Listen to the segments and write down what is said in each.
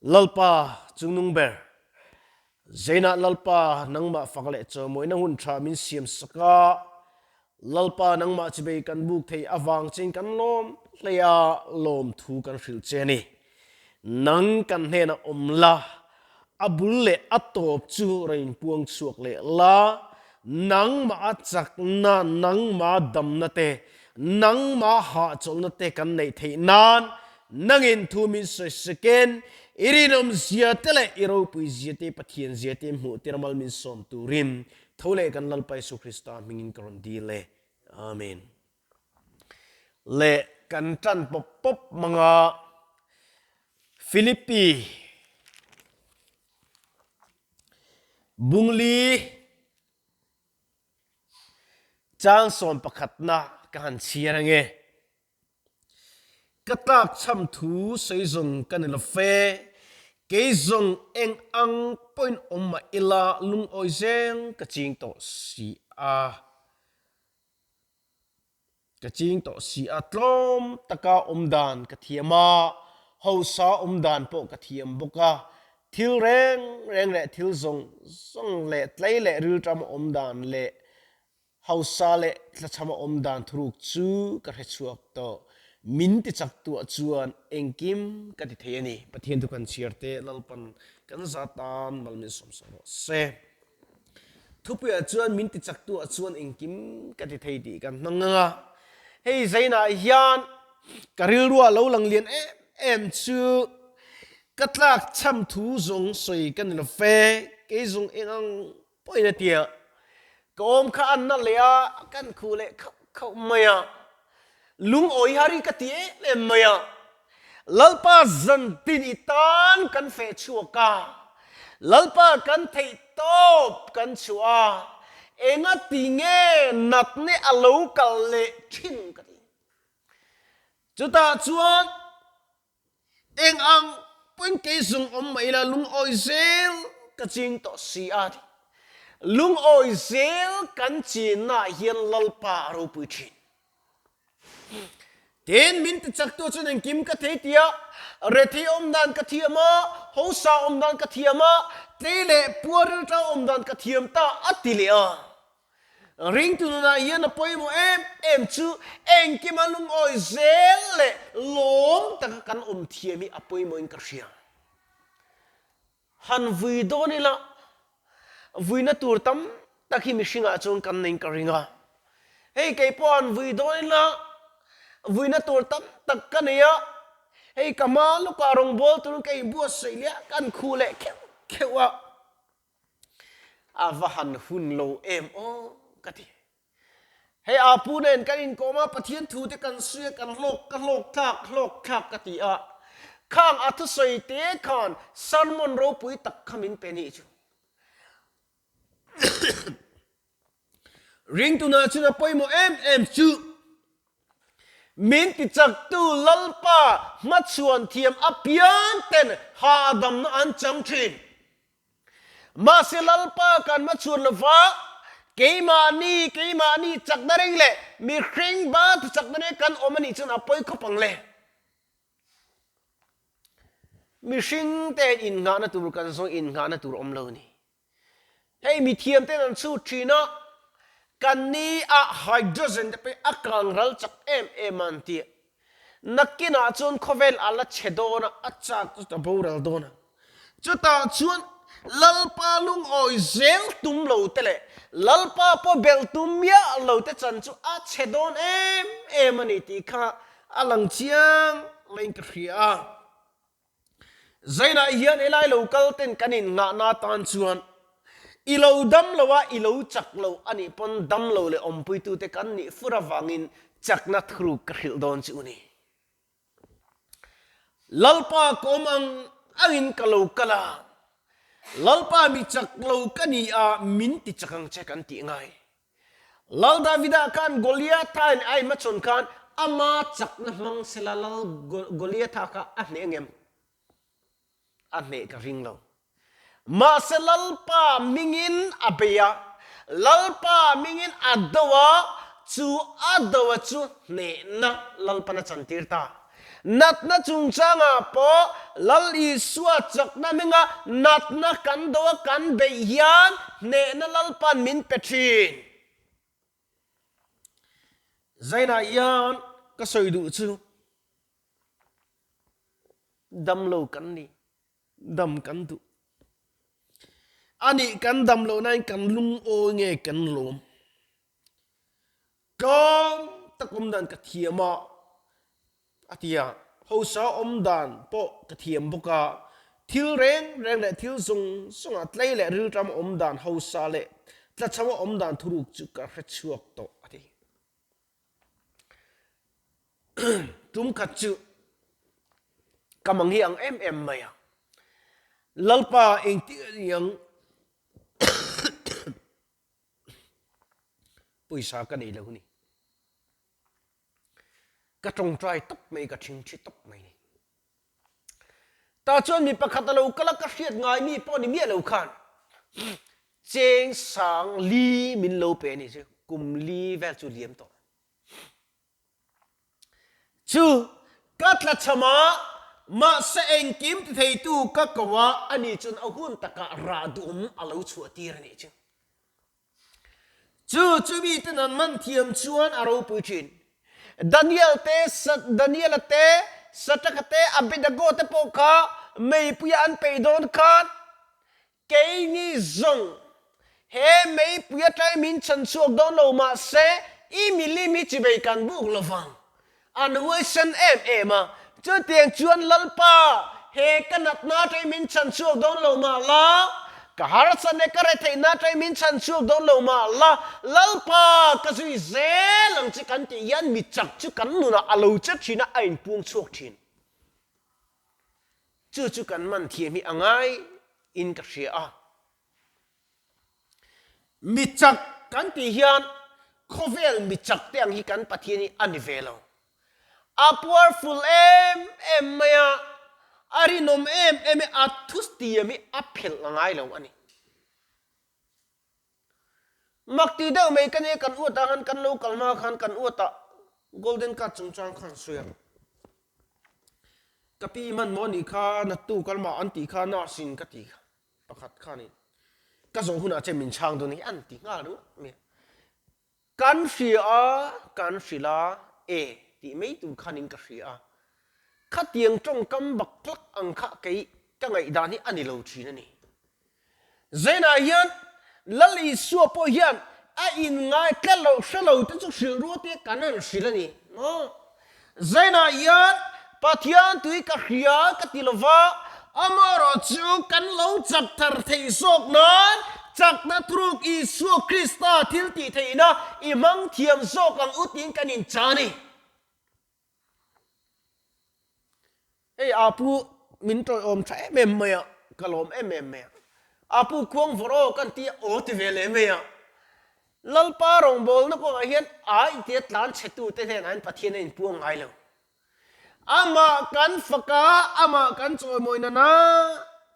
Lalpa chungnung ber, Zeinah Lalpa nangmah fak leh chawmawina hun tha min siam sak a, Lalpa nangmah chibei kan buk thei avang chein kan lawm hle a, lawmthu kan hrilh che a ni. Nang kan hnenah awm la, a bul leh a tawp chu rawn inpuang chhuak leh la, nangmah a chakna, nangmah damna te, nangmah hahchawlhna te kan neih theih nan Nangin thu min sawi sakin i rinawm zia te leh i ropui zia te, Pathian zia te hmuh tir amal min sawm turin tho leh kan Lalpa Isu Krista hmingin ka rawn dil e. Amen. Leh kan tan pawp pawp manga Philippi Bungli Chang sawm pakhatna ka han chhiar ange. Ka tlakchham thu sawi zawng ka ni lo fe, kei zawng eng ang pawhin awm mah ila lungawi zeng ka ching tawh si a, ka ching tawh si a, tlawm taka awm dan ka thiam a, hausa awm dan pawh ka thiam bawk a, thil reng reng leh thil zawng zawng leh tlei leh rilṭam awm dan leh Hausa leh tlachhama awm dan thuruk chu ka hre chhuak tawh. Min ti chak tuah chuan engkim ka ti thei a ni. Pathian thu kan chhiar te Lalpan kan za tan mal min sawmsak rawh se. Thupuiah chuan min ti chak tuah chuan engkim ka ti thei tih kan hmang ang a. Hei zainah hian ka rilruah lo lang lian em em chu ka tlakchham thu zawng sawi ka ni lo fe. Kei zawng eng ang Pawhin a ti a, ka awm kha an na leh a, kan khuh leh khauh khauh mai a, lungawi har hi ka ti em em mai a, Lalpa zantin i tan kan feh chhuak a, Lalpa kan theih tawp kan chhuah a, enga ti nge natne a lo kal leh thin ka ti. Chutah chuan Eng ang pawhin kei zung awm mah ila lungawi zel ka ching tawh si a ti. Lungawi zel kan chinnaah hian Lalpa a ropui thin. Tin, min tichaktu chuan engkim ka thei tia, rethei awm dan ka thiam a, hausa awm dan ka thiam a, tlei leh puar rilṭang awm dan ka thiam ta a ti leh a. Ringtu nunah hian a pawimawh em em chu engkima lungawi zel leh lawm taka kan awm thiam hi a pawimawhin ka hria. Han vui dawn ila, vuina tur tam tak hi mihringah chuan kan neiin ka ring a. Hei kei pawh han vui dawn ila, vuina tur tam tak ka nei a, hei ka hma lawkah rawngbâwl turin ka inbuatsaih leh a, kan khuh leh kheuh kheuh a. A va han hun lo em aw ka ti. Hei a pu nen kan inkawm a, Pathian thu te kan sawi a, kan hlawk ka hlawk thlak hlawk thlak ka ti a. Khang a thusawi te khan sermon ropui tak kha min pe nih chu. Ringtuna chuan a pawimawh em em chu min tichaktu Lalpa hmachhuan thiam apiang ten hahdamna an chang thin. Mahse Lalpa kan hmachhuan lova keimahni keimahni chakna reng leh mihring ba tichakna reng kan awm anih chuan a pawi khawp ang le. Mihring ten innghahna tur kan zawng innghahna tur awm lo ni. Hei mithiam ten an chhut thin a, kan ni a hydrogen te pawh a kang ral chak em em a an ti a. Nakinah chuan khawvel a la chhe dawn a, a chak chu ta boral dawn a. Chutah chuan Lalpa lungawi zel tum lo te leh Lalpa pawh belh tum miah lo te chan chu a chhe dawn em em a ni tih kha a lang chiang laiin ka hria a. Zainah hian helai lo kal ten kan innghahna atan chuan i lo dam lo a, i lo chak lo a nih pawn dam lo leh awmpuitute kan nih fur avangin chakna thuruk ka hrilh dawn chu u ni. Lalpa ka awm ang angin ka lo kal a, Lalpa mi chak lo ka ni a, min ti chak ang che kan tih ngai. Lal Davida khan Goliatha in a inhmachhawn khan ama chakna hmang sela Lal Goliatha kha a hneh ngem? A hneh ka ring lo. Mahse Lalpa hmingin a bei a, Lalpa hmingin a do a, chu a do a chu hnehna Lalpan a chantir ta. Natna chungchangah pawh Lal Isua chakna hminga natna kan do a kan beih hian hnehna Lalpa'n min pe thin. Zainah hian ka sawi duh chu damlo kan ni, dam kan duh. Anih kan dam loh nain kan lungawi nge kan lawm? Tlawm tak awm dan ka thiam a, a ti a. Hausa awm dan pawh ka thiam bawk a, thil reng reng leh thil zawng zawngah tlei leh rilṭam awm dan hausa leh tlachhama awm dan thuruk chu ka hre chhuak tawh, a ti. Tum khat chu ka mang hi ang em em mai a, Lalpa engtik a ni ang? Pawisa ka nei lo ni. Ka tawngtai tawp mai, ka thingthi tawp mai ni. Tah chuan mi pakhat a lo kal a, ka hriat ngai mi pawh ni miah lo khan cheng sang li min lo pe a ni chu, kum li vel chu liam tawh. Chu ka tlachham a, mahse engkim ti theitu ka ko a, ani chuan a hun takah rah duhawm a lo chhuah tir a nih chu. Chu chu miten an man thiam chuan a ropui thin. Daniel te, Daniela te, Sadraka te, Abednego te pawh kha meipuia an peih dawn khan Keini zawng, he meipui atangin min chhan chhuak dawn lo mah se, i milim hi chivei kan buk lo vang. An huaisen em em a, chutiang chuan Lalpa, he ka natna atangin min chhan chhuak dawn lo mah la, ka harsat leh ka retheihna atangin min chhan chhuak dawn lo mah la, Lalpa, ka zui zel ang che kan tih hian mi chak chu kan nunah a lo che thin a, a inpuang chhuak thin. Chu chu kan man thiam hi a ngai in ka hria a. Mi chak kan tih hian khawvel mi chak te ang hi kan Pathian hi a ni ve lo. A powerful em em mai a, a rinawm em em i, a thustiam hi a phelh a ngai lo a ni. Mak ti deuh mai ka nia kan uat ah khan kan lo kal hma khan kan uat ah golden card chungchang khan sawi a. Ka pi hman maw nih kha nattu kalmah an tih kha nurse in ka ti kha pakhat khanin ka zawh hunah che min chhang dawn hi an ti nghal ringawt mai a. Kan hria a, kan hrilh a, e tih mai tur khanin ka hria a. Khatiang tawngkam bak tlak ang kha kei ka ngaihdan hi a ni lo thin a ni. Zainah hian Lal Isua pawh hian a inngai tlat loh hre lo te chu hrilh ruat hi kan han hrilh a ni maw? Zainah hian Pathian tui ka hria ka ti lo va, amaherawh chu kan lo chak thar theih zawk nan chakna thuruk Isua Krista thil tih theihna i hmang thiam zawk ang u tiin kan incha a ni. Hei Apu min tawiawm tha em em mai a, ka lawm em em mai a. Apu khuang vawrh aw kan ti a, aw ti ve leh mai a. Lalpa rawngbawlna kawngah hian ai tia tlan chhetute hnenah hian Pathian a inpuang ngai lo. Amah kan fak a, amah kan chawimawi nana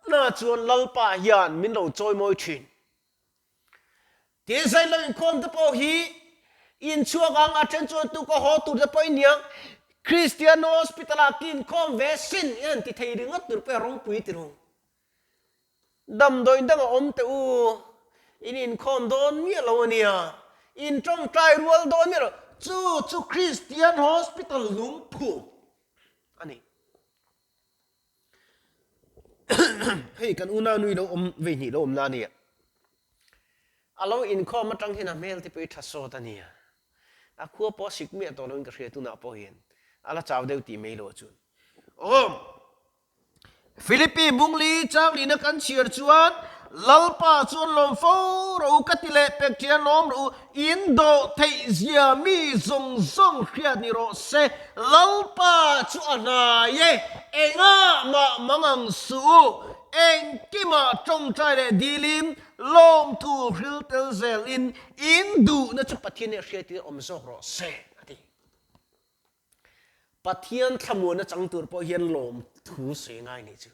na chuan Lalpa hian min lo chawimawi thin. Tin Sailo inkhawm te pawh hi inchhuak ang a then chuan tu ka haw tur te pawh i niang Christian Hospital ah ki inkhawm ve sin i han ti thei ringawt tur pawh i ropui ti ru. Damdawi dang a awm teh u, in inkhawm dawn miah lo a nia, in tawngtai rual dawn miah lo, chu chu Christian Hospital lungphu a ni. Hei kan unau nui lo awm vei hnih lo awmna a nia. A lo inkhawm atang hian a hmel te pawh hi tha sawt a nia. A khua pawh a sik miah tawh loin ka hria tunah pawh hian a la chau deuh tih mai lo chuan. Awm! Philippi Bungli changlina kan chhiar chuan Lalpa chuan lawm fo rawh u ka ti leh pek ṭhian lawm rawh u, in dawh theih zia mi zawng zawng hriat ni rawh se, Lalpa chu a hnai e, engah mah mang ang suh u, engkimah ṭawngṭai leh dilin lawmthu hril tel zelin in duhna chu Pathian nih hriatin awm zawk rawh se, a ti. Pathian thlamuanna chang tur pawh hian lawmthu sawi ngai nih chu.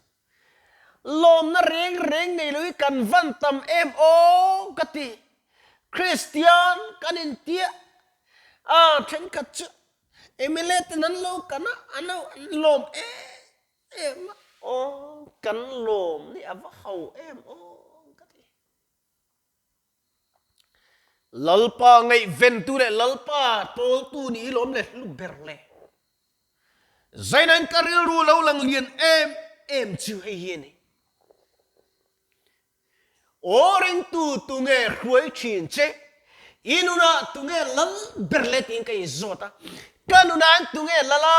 Lawmna reng reng nei lo hi kan van tam em aw ka ti. Kristian kan intiah a, thenkhat chu MLA ten an lo kan a, an lo an lawm em em a, aw kan lawm ni a va ho em aw ka ti. Lalpa ngaihventu leh Lalpa tawltu nih i lawm leh hlu ber le. Zainain ka rilru lo lang lian em em chu hei hi a ni. Aw ringtu tunge hruai thin che? I nunah tunge lal ber le tiin ka inzawt a. Ka nunah tunge lal a,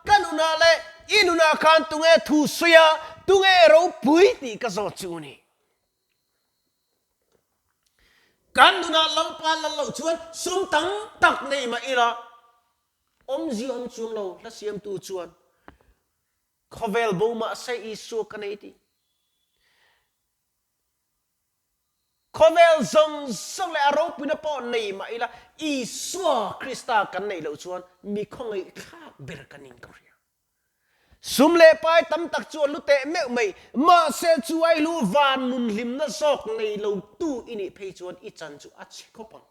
ka nunah leh i nunah khan tunge thu sawi a, tunge ropui tih ka zawt chu ni. Kan nunah Lalpa lal loh chuan sum tam tak nei mah ila awmzia awm chuang lo hla siamtu chuan Khawvel bo mahse Isua ka nei tih. Khawvel zawng zawng leh a ropuina pawh nei mah ila Isua Krista kan neih loh chuan mi khawngaihthlak ber kan in ka hria. Sum leh pai tam tak chu a lu teh meuh mai, mahse chu ai lu van nun hlimna zawk nei lo tu i nih phei chuan i chan chu a chhe khawp ang.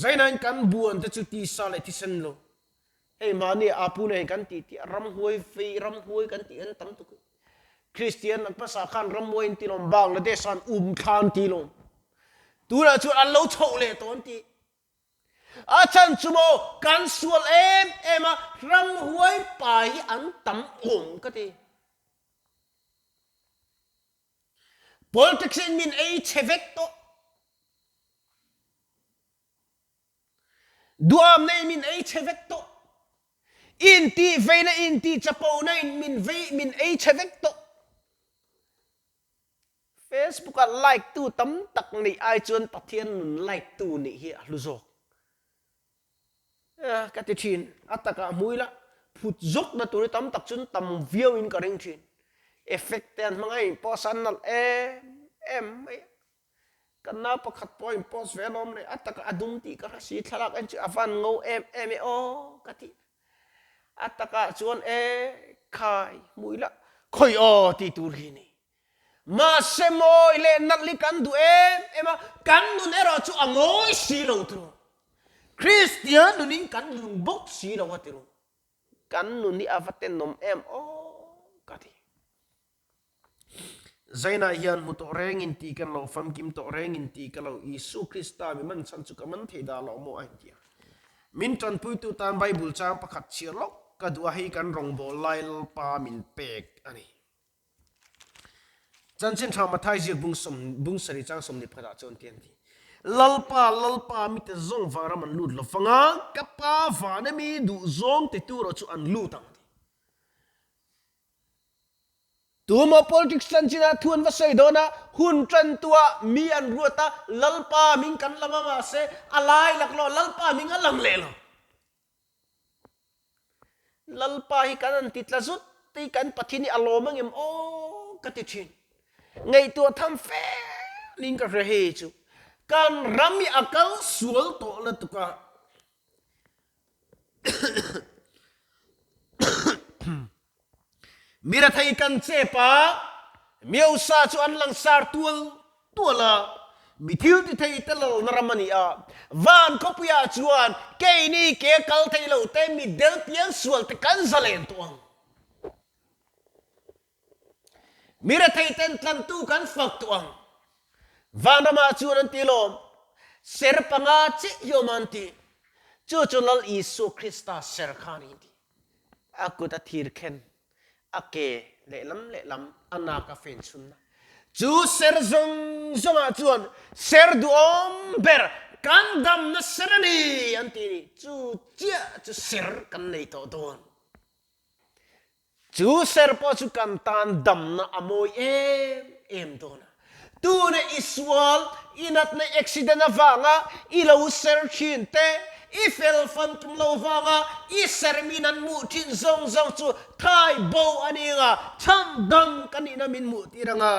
Zainain kan buan te chu tisa leh thisen lo. Hei mahni a pu nen kan tih tih a ramhuai vei ramhuai kan tih an tam tuk. Kristian an hmasa khan ramhuai an ti lawm Bangladesh an um thla an ti lawm. Tunah chuan an lo chhoh leh tawh an ti. A chhan chu maw kan sual em em a ramhuai pai hi an tam awm ka ti. Politics in min ei chhe vek tawh. Duamna in min ei chhe vek tawh. Intih veina intih chapona in min vei min ei chhe vek tawh. Facebook ah like tu tam tak nih ai chuan Pathian nun like tu nih hi a hlu zawk. Ka ti thin. A takah hmui la phut zawk na tur hi tam tak chuan tam viau in ka ring thin. Effect te an hmang a in post a an nalh em em mai a. Kan nau pakhat pawh a in post ve alawm le, a takah a dum tih ka hre si, thlalak en chu a van ngo em em e aw ka ti. A takah chuan e khai hmui la khawi aw tih tur hi ni. Mahse mawi leh nalh hi kan duh em em a, kan nun erawh chu a ngawi si lo tiro. Kristian nunin kan nung bawk si lo a tiro. Kan nun hi a va tenawm em aw ka ti. Zainah hian hmu tawh rengin tih kan lo, famkim tawh rengin tih ka lo, Isu Krista mi man chhan chu ka man thei dah lo maw a inti a. Min tanpuitu tan Bible chang pakhat chhiar lawk ka duh a, hei kan rawngbâwl lai Lalpa min pek a ni. Chanchin tha Mathai ziak bung sawm bung sarih chang 21 ah chuan ti an ti. Lalpa, Lalpa mite zawng vanram an lut lo vang a, ka Pa vana mi duh zawng ti tur erawh chu an lut ang a ti. Tumaw politics chanchinah thu an va sawi dawn a, hun tantuah mi an ruat a, Lalpa hming kan lam a mahse a lai laklawh Lalpa hming a lang leh lo. Lalpa hi kan han ti tla zut tei kan Pathian hi a lawm angem aw ka ti thin. Ngaihtuah tham felin ka hria hei chu kan ram hi a kal sual tawh lutuk a. Mirathei kan chep a, Miosa chu an langsar tual tual a, mi thil ti thei te lalna ram a ni a. Van khawpuiah chuan keini ke kal thei lo te, mi del piang sual te kan zalen tawh ang. Mirathei ten tlantu kan fak tawh ang. Vanramah chuan an ti lawm, ser panga chiah hi awm a an ti. Chu chu Lal Isua Krista ser kha a ni an ti. A kut a thir khen, a ke lehlam lehlam a nak a fen chhunna. Chu ser zawng zawngah chuan ser duhawm ber kan damna ser a ni an ti ni. Chu chiah chu ser kan nei tawh dawn. Chu ser pawh chu kan tan damna a mawi em em dawn a. Tuna i sual, i natna accident avanga i lo ser thin te, i fel famkim lo vanga i ser min an hmuh thin zawng zawng chu thai bo a ni anga chhandam ka nihna min hmuh tir anga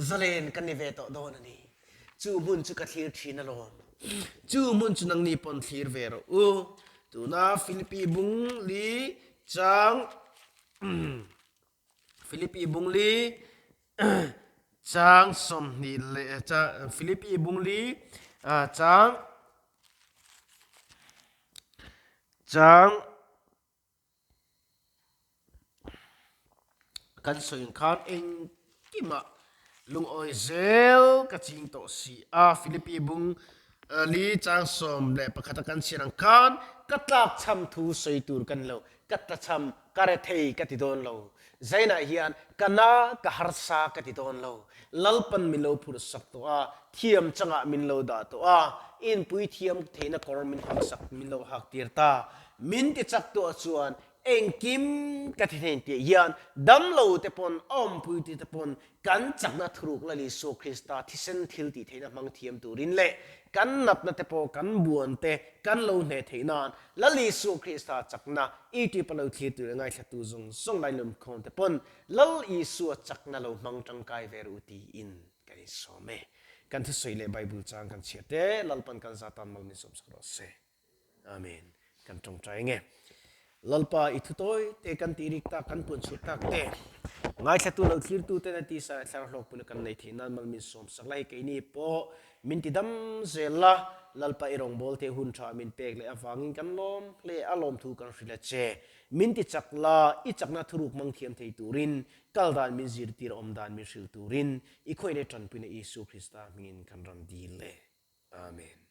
zalen ka ni ve tawh dawn a ni. Chu hmun chu ka thlir thin alawm. Chu hmun chu nangni pawn thlir ve rawh u. Tuna Philippi bung li chang Philippi bungli chang 20 leh Philippi bungli chang. Chang kan sawi ang khan engkimah lungawi zel ka ching tawh si a. Philippi bung li chang 11 a kan chhiar ang khan ka tlakchham thu sawi tur ka ni lo, ka tlachham ka rethei ka ti dawn lo. Zainah hian ka na ka harsa ka ti dawn lo. Lalpan min lo phurh sak tawh a, thiam changah min lo dah tawh a, inpui thiam theihna kawr min hak sak min lo hak tir ta. Min ti chak tawh chuan engkim ka ti thei tih hian damlo te pawn awmpui te pawn kan chakna thuruk Lal Isua Krista thisen thil tih theihna hmang thiam turin leh kan natna te pawh kan buan te kan lo hneh theih nan Lal Isua Krista chakna YouTube a lo thlir tur leh ngaithlatu zawng zawng lainawm khawm te pawn Lal Isua chakna lo hmang tangkai ve ru tiin kan insawm e. Kan thusawi leh Bible chang kan chhiar te Lalpan kan zatan mal min sawmsak rawh se. Amen. Kan tawngtai nge. Lalpa i thu tawi te kan tih rik tak kan puan chhuah tak te ngaithlatu lo thlirtu ten a tisa leh thlarau hlawkpui na kan nei theih nan mal min sawm sak la hei keini pawh min ti dam zel la Lalpa i rawngbâwl te hun tha min pek leh avangin kan lawm hle a lawmthu kan hrilh a che. Min ti chak la i chakna thuruk hmang thiam thei turin kal dan min zirtir awm dan min hrilh turin i khawih leh tanpuina Isu Krista hmingin kan rawn dil e. Amen.